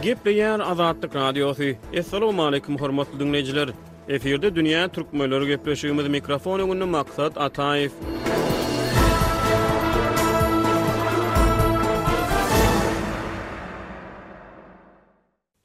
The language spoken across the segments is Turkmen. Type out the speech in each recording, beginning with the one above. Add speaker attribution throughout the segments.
Speaker 1: Gepleýär Azatlyk Radiosy. Assalamualaikum hormatly diňleýjiler. Efirde dünýä türkmenleri gepleşigimiz mikrofon öňünde Maksat Ataýew.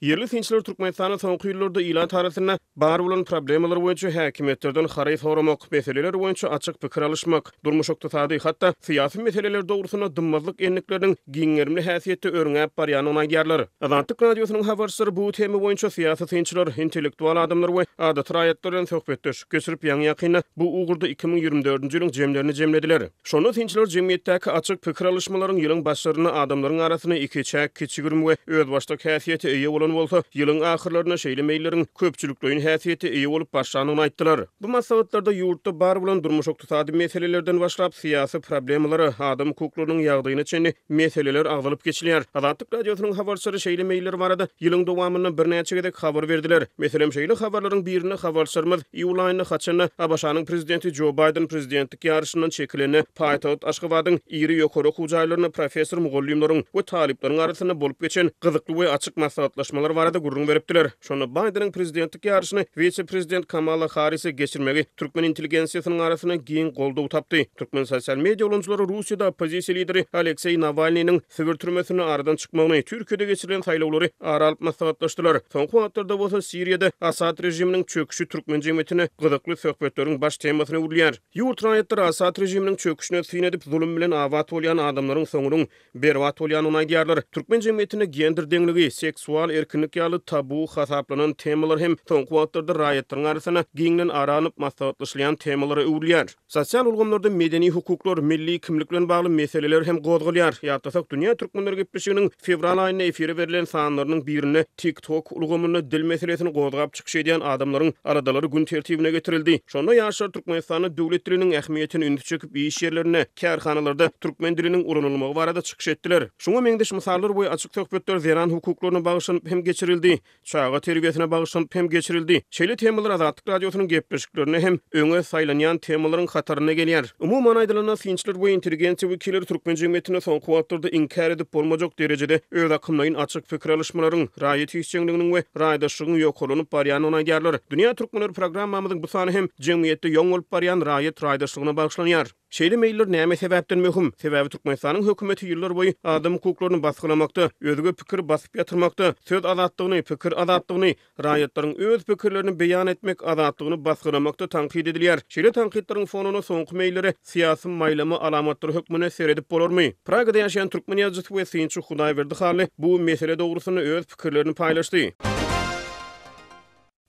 Speaker 1: Ýerli synçylar Türkmenistanda soňky ýyllarda ilat arasynda bar bolan problemalar boýunça häkimiýetlerden haraý soramak, meseleler boýunça açyk pikir alyşmak, durmuş-ykdysady, hatda syýasy meseleler dogrusynda dymmazlyk endikleriniň giň gerimli häsiýetde örňäp barýandygyny aýdýarlar. Azatlyk Radiosynyň habarçylary bu tema boýunça syýasy synçylar, intellektual adamlar we adaty raýatlar bilen söhbetdeşlik geçirip, ýaňy-ýakynda bu ugurda 2024-nji ýylyň jemlerini jemlediler. Şonda synçylar jemgyýetdäki açyk pikir alyşmalaryň ýylyň başlarynda adamlaryň arasynda ikiçäk, kiçi-girim we özbaşdak häsiýete eýe bolan bolsa, ýylyň ahyrlarynda şeýle meýilleriň köpçülikleýin häsiýete eýe bolup başlandygyny aýtdylar. Bu maslahatlarda ýurtda bar bolan durmuş-ykdysady meselelerden başlap, syýasy problemalara, adam hukuklarynyň ýagdaýyna çenli meseleler agzalyp geçilýär. Azatlyk Radiosynyň habarçylary şeýle meýiller barada ýylyň dowamynda birnäçe gezek habar berdiler. Meselem, şeýle habarlaryň birinde habarçylarymyz iýul aýynda haçanda ABŞ-nyň prezidenti Jo Baýden prezidentlik ýaryşyndan çekilende, paýtagt Aşgabadyň iri ýokary okuw jaýlarynda professor-mugallymlaryň we talyplaryň arasynda bolup geçen gyzykly we açyk maslahatlaşmalar barada gürrüň beripdiler. Şonda Baýdeniň prezidentlik ýaryşyny wise-prezident Kamala Harrise geçirmegi türkmen intelligensiýasynyň arasynda giň goldaw tapdy. Türkmen sosial media ulanyjylary Russiýada oppozisiýa lideri Alekseý Nawalnynyň Sibir türmesinde aradan çykmagyny, Türkiýede geçirilen saýlawlary ara alyp maslahatlaşdylar. Soňky wagtlarda bolsa Siriýada Asad režiminiň çöküşi türkmen jemgyýetinde gyzykly söhbetleriň baş temasyna öwrülýär. Ýurt raýatlary Asad režiminiň çöküşine syn edip, zulum bilen abat bolýan adamlaryň soňunyň berbat bolýandygyny aýdýarlar. Türkmen jemgyýetinde gender deňligi, seksual erkinlik ýaly tabu hasaplanan temalar hem soňky wagtlarda raýatlaryň arasynda giňden ara alnyp maslahatlaşylýan temalara öwrülýär. Sosial ulgamlarda medeni hukuklar, milli kimlik bilen bagly meseleler hem gozgalýar. Ýatlasak, Dünýä Türkmenleri gepleşiginiň fewral aýynda efire berlen sanlarynyň birinde TikTok ulgamynda dil meselesini gozgap çykyş edýän adamlaryň aladalary gün tertibine getirildi. Şonda ýaşlar Türkmenistanda döwlet diliniň ähmiýetine ünsi çekip, iş ýerlerinde, kärhanalarda türkmen diliniň ulanylmagy barada çykyş etdiler. Şuňa meňzeş mysallar we açyk söhbetler zenan hukuklaryna bagyşlanyp hem geçirildi. Çaga terbiýesine bagyşlanyp hem geçirildi. Şeýle temalar Azatlyk Radiosynyň gepleşiklerinde hem öňe saýlanýan temalaryň hatarynda gelýär. Umuman aýdylanda, synçylar we intelligensiýa wekilleri türkmen jemgyýetinde soňky wagtlarda inkär edip bolmajak derejede özakymlaýyn açyk pikir alyşmalaryň, raýat işjeňliginiň we raýdaşlygyň ýokarlanyp barýandygyny aýdýarlar. Dünýä türkmenleri programmamyzyň bu sany hem jemgyýetde ýoň bolup barýan raýat raýdaşlygyna bagyşlanýar. Şeýle meýiller näme sebäpden möhüm? Sebäbi Türkmenistanyň hökümeti ýyllar boýy adam hukuklaryny basgylamakda, özge pikiri basyp ýatyrmakda, söz azatlygyny, pikir azatlygyny, raýatlaryň öz pikirlerini beýan etmek azatlygyny basgylamakda tankyt edilýär. Şeýle tankytlaryň fonunda soňky meýillere syýasy maýlama alamatlary hökmünde seredip bolarmy? Pragada ýaşaýan türkmen ýazyjysy we synçy Hudaýberdi Hally bu mesele dogrusynda öz pikirlerini paýlaşdy.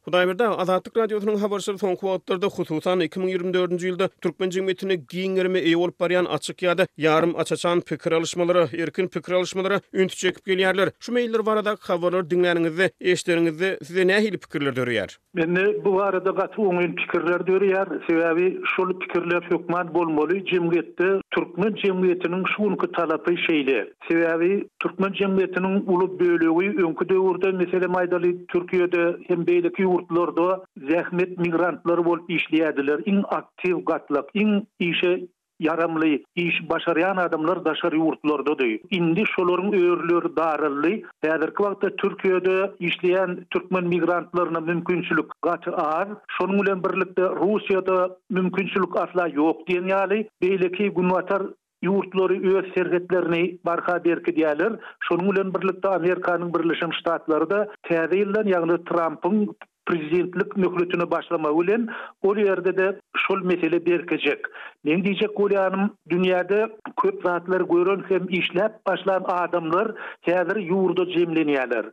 Speaker 1: Hudaýberdi aga, Azatlyk Radiosynyň habarçylary soňky wagtlarda, hususan-da, 2024-nji ýylda türkmen jemgyýetinde giň gerime eýe bolup barýan açyk ýa-da ýarym aç-açan pikir alyşmalara, erkin pikir alyşmalara ünsi çekip gelýärler. Şu meýiller baradaky habarlary diňläniňizde, eşideniňizde size nähili pikirler döreýär?
Speaker 2: Mende bu barada gaty oňyn pikirler döreýär. Sebäbi şol pikirler hökman bolmaly jemgyýetde. Türkmen jemgyýetiniň şu günki talapy şeýle. Sebäbi türkmen jemgyýetiniň uly bölegi öňki döwürde, meselem aýdaly, Türkiýede hem beýleki ýurtlarda zähmet migrantlary bolup işleýärdiler. Iň aktiw gatlak, iň işe ýaramly, işi başarýan adamlar daşary ýurtlardady. Indi şolaryň örüleri daraldy. Häzirki wagtda Türkiýede işleýän türkmen migrantlaryna mümkinçilik gaty az. Şonuň bilen birlikde Russiýada mümkinçilik asla ýok diýen ýaly. Beýleki günbatar Ýurtlary öz serhetlerini barha berkidýärler. Şonuň bilen birlikde Amerikanyň Birleşen Ştatlary-da täze ýyldan, ýagny Trampyň prezidentlik möhletine başlamagy bilen ol ýerde-de şol mesele berkejek. Meň diýjek bolýanym, dünýäde köp zatlary gören hem işläp başlan adamlar häzir ýurda jemlenýärler.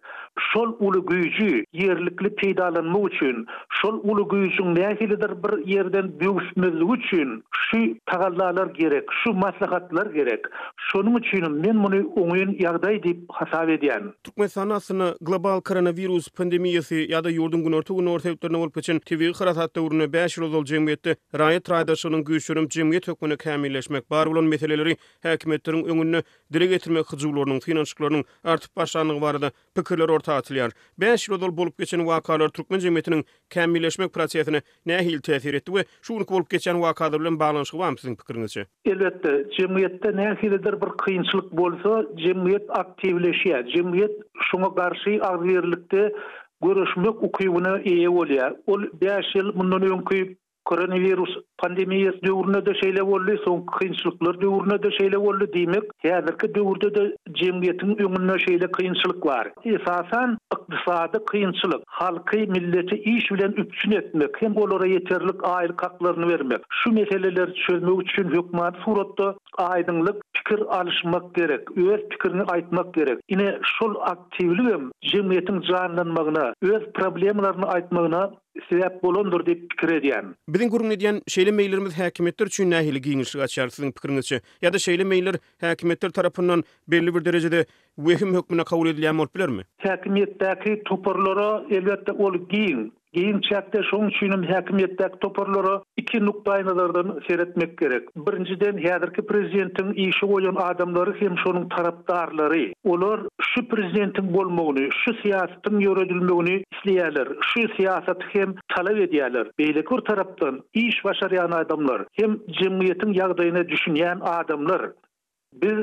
Speaker 2: Şol uly güýji ýerlikli peýdalanmak üçin, şol uly güýjüň nähilidir bir ýerden böwüsmezligi üçin şu tagallalar gerek, şu maslahatlar gerek. Şonuň üçinem men muny oňyn ýagdaý diýip hasap edýän.
Speaker 1: Türkmenistanda aslynda global koronawirus pandemiýasy ýa-da ýurduň günorta. günorta-gündogar sebitlerinde bolup geçen tebigy harasat döwründe bäş ýyl ozal jemgyýetde raýat raýdaşlygynyň güýçlenip, jemgyýet hökmünde kämilleşmek, bar bolan meseleleri häkimiýetleriň öňünde dile getirmek hyjuwlarynyň, synanyşyklarynyň artyp başlandygy barada pikirler orta atylýar. Bäş ýyl ozal bolup geçen wakalar türkmen jemgyýetiniň kämilleşmek prosesine nähili täsir etdi we şu günki bolup geçýän wakalar bilen baglanyşygy barmy siziň pikiriňizçe?
Speaker 2: Elbetde, jemgyýetde nähilidir bir kynçylyk bolsa, jemgyýet aktiwleşýär, jemgyýet şoňa garşy agzybirlikde göreşmek ukybyna eýe bolýar. Ol bäş ýyl mundan öňki koronawirus pandemiýasy döwründe-de şeýle boldy, soňky kynçylyklar döwründe-de şeýle boldy. Diýmek, häzirki döwürde-de jemgyýetiň öňünde şeýle kynçylyk bar. Esasan, ykdysady kynçylyk. Halky, milleti iş bilen üpjün etmek hem olara ýeterlik aýlyk haklaryny bermek, şu meseleleri çözmek üçin hökmany suratda aýdyňlyk, pikir alyşmak gerek, öz pikiriňi aýtmak gerek. Ine, şol aktiwligem jemgyýetiň janlanmagyna, öz problemalaryny aýtmagyna sebäp bolandyr diýip pikir edýän.
Speaker 1: Biziň gürrüň edýän şeýle meýillerimiz häkimiýetler üçin nähili giňişlik açýar siziň pikiriňizçe? Ýa-da şeýle meýiller häkimiýetler tarapyndan belli bir derejede wehim hökmünde kabul edilýän bolup bilermi?
Speaker 2: Häkimiýetdäki toparlara, elbetde, ol giň, giň çäkde, şonuň üçin hem häkimiýetdäki toparlara iki nukdaýnazardan seretmek gerek. Birinjiden, häzirki prezidentiň işe goýan adamlary hem şonuň tarapdarlary. Olar şu prezidentiň bolmagyny, şu syýasatyň ýöredilmegini isleýärler, şu syýasaty hem talap edýärler. Beýleki bir tarapdan, iş başarýan adamlar hem jemgyýetiň ýagdaýyna düşünýän adamlar. Biz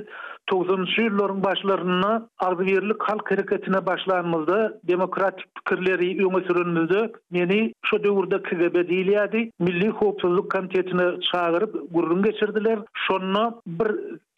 Speaker 2: togsanynjy ýyllaryň başlarynda Agzybirlik halk hereketine başlanymyzda, demokratik pikirleri öňe sürenimizde meni şo döwürde KGB diýilýärdi, Milli howpsuzlyk komitetine çagyryp gürrüň geçirdiler. Şonda bir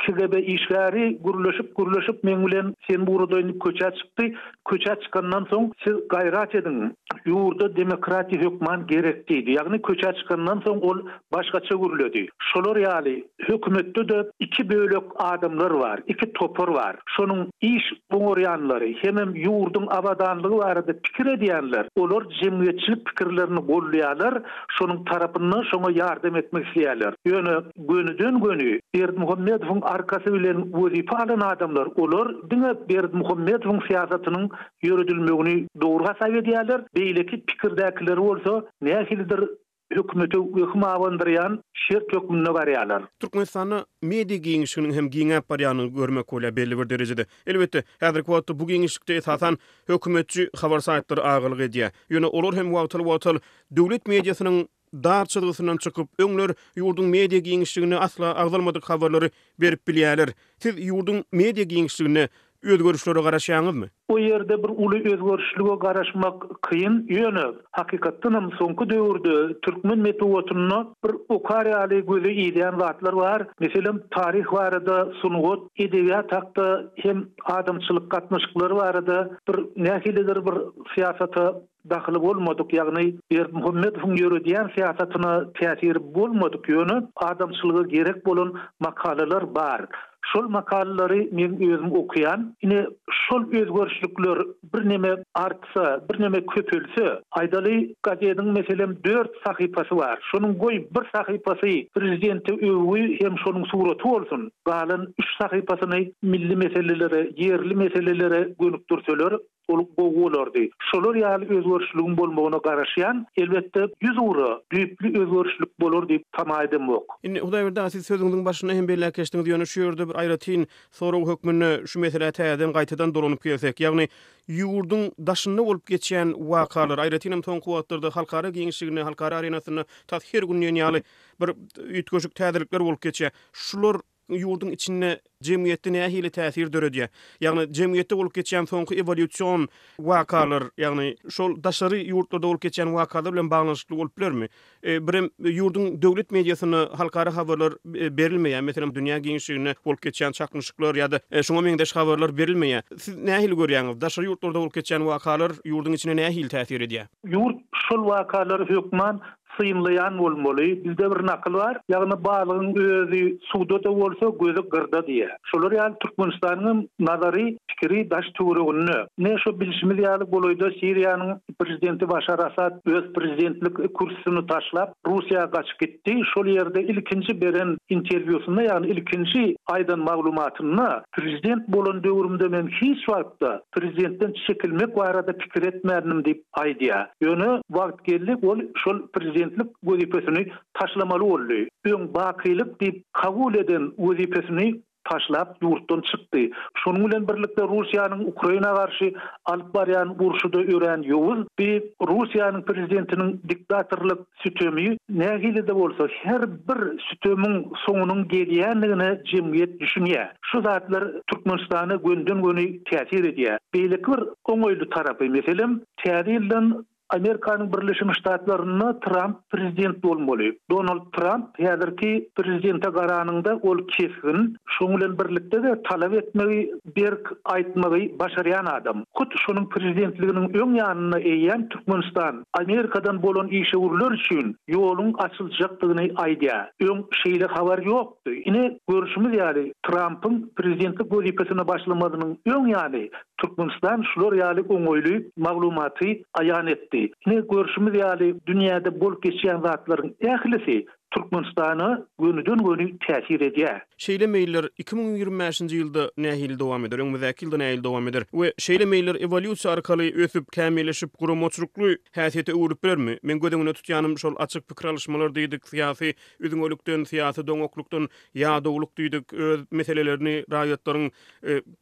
Speaker 2: KGB işgäri gürleşip-gürleşip meň bilen seni ugradaýyn diýip köçä çykdy. Köçä çykandan soň siz gaýrat ediň, ýurda demokratiýa hökman gerek diýdi. Ýagny köçä çykandan soň ol başgaça gürledi. Şolar ýaly hökümetde-de iki bölek adamlar bar, iki topar bar. Şonuň iş oňarýanlary hemem ýurduň abadanlygy barada pikir edýänler, olar jemgyýetçilik pikirlerini goldaýarlar, şonuň tarapynda şoňa ýardam etmek isleýärler. Ýöne gönüden-göni Berdimuhamedowyň arkasy bilen wezipe alan adamlar, olar diňe Berdimuhamedowyň syýasatynyň ýöredilmegini dogry hasap edýärler, beýleki pikirdäkileri bolsa nähilidir hökümete wehim abandyrýan şert hökmünde garýarlar.
Speaker 1: Türkmenistanda media giňişliginiň hem giňäp barýanyny görmek bolýar belli bir derejede. Elbetde, häzirki wagtda bu giňişlikde esasan hökümetçi habar saýtlary agalyk edýär. Ýöne olar hem wagtal-wagtal döwlet mediasynyň dar çyzgysyndan çykyp, öňler ýurduň media giňişliginde asla agzalmadyk habarlary berip bilýärler. Siz ýurduň media giňişliginde özgerişlere garaşýaňyzmy?
Speaker 2: O ýerde bir uly özgerişlige garaşmak kyn, ýöne hakykatdanam soňky döwürde türkmen metbugatynda bir okar ýaly göze ilýän zatlar bar. Meselem, taryh barada, sungat, edebiýat hakda hem adamçylyk gatnaşyklary barada bir nähilidir bir syýasata dahyly bolmadyk, ýagny Berdimuhamedowyň ýöredýän syýasatyna täsiri bolmadyk, ýöne adamçylyga gerek bolan makalalar bar. Şol makalalary meň özüm okaýan. Ine, şol özgerişlikler birneme artsa, birneme köpelse, aýdaly, gazediň, meselem, dört sahypasy bar. Şonuň, goý, bir sahypasy prezidente öwgi hem şonuň suraty bolsun, galan üç sahypasyny milli meselelere, ýerli meselelere gönükdirseler, Ol gowy bolardy. Şolar ýaly özgerişligiň bolmagyna garaşýan. Elbetde, ýüzugra düýpli özgerişlik bolar diýip tama edemok.
Speaker 1: Indi, Hudaýberdi aga, siz sözüňiziň başynda hem belläp geçdiňiz, ýöne şu ýerde bir aýratyn sorag hökmünde şu meselä täzeden gaýtadan dolanyp gelsek, ýagny ýurduň daşynda bolup geçýän wakalar, aýratyn hem soňky wagtlarda halkara giňişliginde, halkara arenasynda tas her gün diýen ýaly bir üýtgeşik täzelikler bolup geçýär. Şular ýurduň içinde jemgyýetde nähili täsir döredýär? Ýagny jemgyýetde bolup geçýän soňky ewolýusion wakalar, ýagny şol daşary ýurtlarda bolup geçýän wakalar bilen baglanyşykly bolup bilermi? Birem ýurduň döwlet mediasynda halkara habarlar berilmeýär. Meselem, dünýä giňişliginde bolup geçýän çaknyşyklar ýa-da şuňa meňzeş habarlar berilmeýär. Siz nähili görýäňiz, daşary ýurtlarda bolup geçýän wakalar ýurduň içine nähili täsir edýär?
Speaker 2: Ýurt şol wakalary hökman. synlaýan bolmaly. Bizde bir nakyl bar, ýagny balygyň özi suwda-da bolsa, gözi gyrda diýýär. Şolar ýaly Türkmenistanyň hem nazary, pikiri daş-töwereginde. Ine, şo bilşimiz ýaly golaýda Siriýanyň prezidenti Başar Asad öz prezidentlik kürsüsini taşlap, Russiýa gaçyp gitdi. Şol ýerde ilkinji beren interwýusynda, ýagny ilkinji aýdan maglumatynda, Prezident bolan döwrümde men hiç wagtda prezidentden çekilmek barada pikir etmändim diýip aýdýar. Ýöne wagt geldi, ol şol prezidentlik wezipesini taşlamaly boldy. Öň bakylyk diýip kabul eden wezipesini taşlap ýurtdan çykdy. Şonuň bilen birlikde Russiýanyň Ukraina garşy alyp barýan urşy-da örän ýowuz. Bi Russiýanyň prezidentiniň diktatorlyk sütemi nähili-de bolsa her bir sütemiň soňunyň gelýändigine jemgyýet düşünýär. Şu zatlar Türkmenistana gönden-göni täsir edýär. Beýleki bir oňaýly tarapy, meselem, täze ýyldan Amerikanyň Birleşen Ştatlarynda Tramp prezident bolmaly. Donald Tramp häzirki prezidente garanyňda ol kesgin, şoň bilen birlikde-de talap etmegi, berk aýtmagy başarýan adam. Hut şonuň prezidentliginiň öň ýanynda eýýäm Türkmenistan Amerikadan bolan işewürler üçin ýoluň açyljakdygyny aýdýar. Öň şeýle habar ýokdy. Ine, görşümiz ýaly, Trampyň prezidentlik wezipesine başlamazynyň öň ýany Türkmenistan şular ýaly oňaýly maglumaty aýan etdi. Ine, görşümiz ýaly, dünýäde bolup geçýän zatlaryň ählisi Türkmenistana gönüden-göni täsir edýär.
Speaker 1: Şeýle meýiller 2025-nji ýylda nähili dowam eder, öňümizdäki ýylda nähili dowam eder we şeýle meýiller ewolýusiýa arkaly ösüp, kämilleşip, guramaçylykly häsiýete öwrülip bilermi? Meň göz öňünde tutýanym şol açyk pikir alyşmalar diýdik, syýasy üzňelikden, syýasy doňaklykdan ýadawlyk diýdik, öz meselelerini raýatlaryň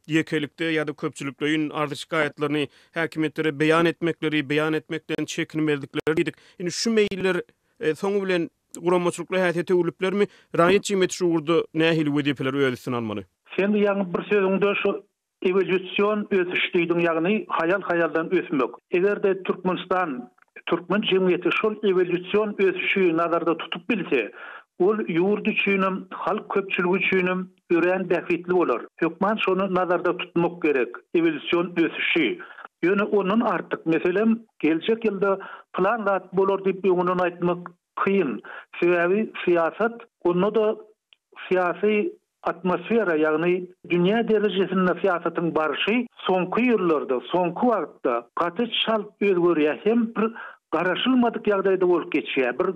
Speaker 1: ýekelikde ýa-da köpçülikleýin arzy-şikaýatlaryny häkimiýetlere beýan etmekleri, beýan etmekden çekinmezlikleri diýdik. Indi şu meýiller soňy bilen guramaçylykly häsiýete öwrülip bilermi? Raýat jemgyýeti şu ugurda nähili wezipeleri öz üstüne almaly?
Speaker 2: Sen ýaňy bir sözüňde şu ewolýusion ösüş diýdiň, ýagny haýal-haýaldan ösmek. Eger-de Türkmenistan, türkmen jemgyýeti şol ewolýusion ösüşi nazarda tutup bilse, ol ýurt üçinem, halk köpçüligi üçinem örän bähbitli bolar. Hökman şony nazarda tutmak gerek, ewolýusion ösüşi. Ýöne ondan artyk, meselem, geljek ýylda pylan zat bolar diýip öňünden aýtmak kyn. Sebäbi syýasat, onda-da syýasy atmosfera, ýagny dünýä derejesinde syýasatyň barşy soňky ýyllarda, soňky wagtda gaty çalt özgerýär hem bir garaşylmadyk ýagdaýda bolup geçýär. Bir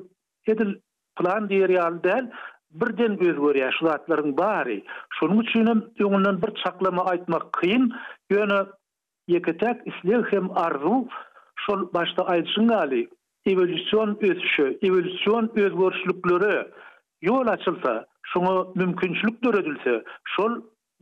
Speaker 2: edil plan diýer ýaly däl, birden özgerýär şu zatlaryň bary. Şonuň üçin hem öňünden bir çaklama aýtmak kyn, ýöne ýeke-täk isleg hem arzuw şol başda aýdyşyň ýaly ewolýusion ösüşe, ewolýusion özgerişliklere ýol açylsa, şoňa mümkinçilik döredilse, şol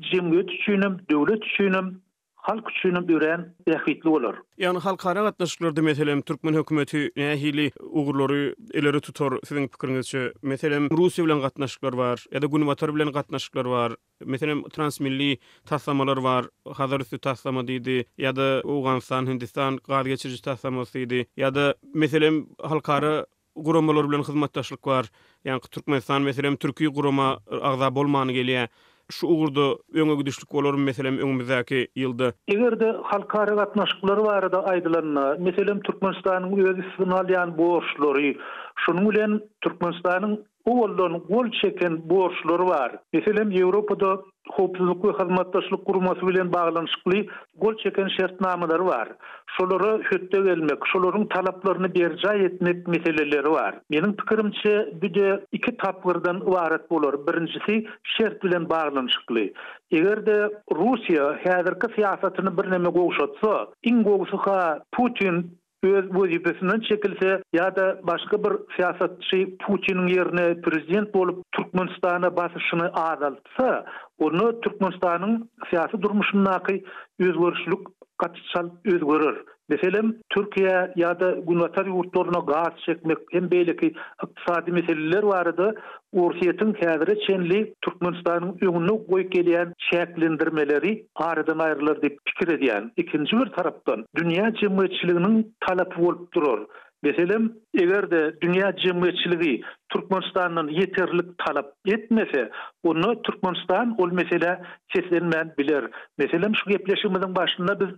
Speaker 2: jemgyýet üçinem, döwlet üçinem halk üçinem örän bähbitli bolar.
Speaker 1: Ýagny halkara gatnaşyklarda meselem türkmen hökümeti nähili ugurlary ileri tutar siziň pikiriňizçe? Meselem Russiýa bilen gatnaşyklar bar ýa-da Günbatar bilen gatnaşyklar bar. Meselem transmilli taslamalar bar, Hazar üsti taslama diýdi ýa-da Owganystan, Hindistan gaz geçiriji taslamasy diýdi ýa-da meselem halkara guramalar bilen hyzmatdaşlyk bar. Ýaňky Türkmenistan meselem türki gurama agza bolman gelýär. Şu ugurda öňe gidişlik bolarmy meselem öňümizdäki ýylda?
Speaker 2: Eger-de halkara gatnaşyklary barada aýdylanda, meselem Türkmenistanyň öz üstüne alýan borçlary, şunuň bilen Türkmenistanyň owaldan gol çeken borçlary bar. Meselem Ýewropada Howpsuzlyk we Hyzmatdaşlyk Guramasy bilen baglanyşykly gol çeken şertnamalary bar. Şolara hötde gelmek, şolaryň talaplaryny berjaý etmek meseleleri bar. Meniň pikirimçe, bu-de iki tapgyrdan ybarat bolar. Birinjisi şert bilen baglanyşykly. Eger-de Russiýa häzirki syýasatyny birneme gowşatsa, iň gowusy-ha Putin öz wezipesinden çekilse ýa-da başga bir syýasatçy Putiniň ýerine prezident bolup Türkmenistana basyşyny azaltsa, onda Türkmenistanyň syýasy durmuşyndaky özgerişlik gaty çalt özgerer. Meselem, Türkiýä ýa-da Günbatar ýurtlaryna gaz çekmek hem beýleki ykdysady meseleler barada Orsýetiň häzire çenli Türkmenistanyň öňünde goýup gelýän çäklendirmeleri aradan aýrylar diýip pikir edýän. Ikinji bir tarapdan, dünýä jemgyýetçiliginiň talapy bolup durar. Meselem, eger-de dünýä jemgyýetçiligi Türkmenistandan ýeterlik talap etmese, onda Türkmenistan ol meselä seslenmän biler. Meselem, şu gepleşigimiziň başynda biz.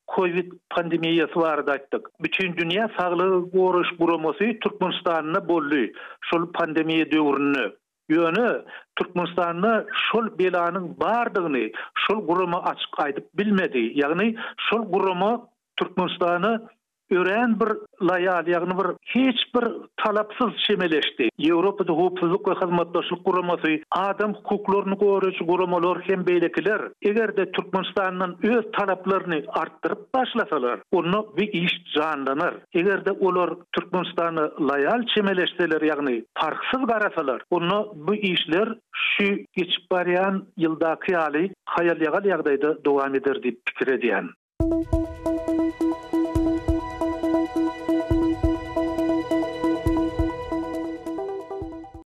Speaker 2: Kowid pandemiýasy barada aýtdyk. Bütindünýä saglygy goraýyş guramasy Türkmenistanda boldy şol pandemiýa döwründe. Ýöne Türkmenistanda şol belanyň bardygyny şol gurama açyk aýdyp bilmedi. Ýagny şol gurama Türkmenistana örän bir loýal, ýagny bir hiç bir talapsyz çemeleşdi. Ýewropada Howpsuzlyk we Hyzmatdaşlyk Guramasy, adam hukuklaryny goraýjy guramalar hem beýlekiler, eger-de Türkmenistandan öz talaplaryny artdyryp başlasalar, onda bu iş janlanar. Eger-de olar Türkmenistana loýal çemeleşseler, ýagny parhsyz garasalar, onda bu işler şu geçip barýan ýyldaky ýaly haýal-ýagal ýagdaýda dowam eder diýip pikir edýän.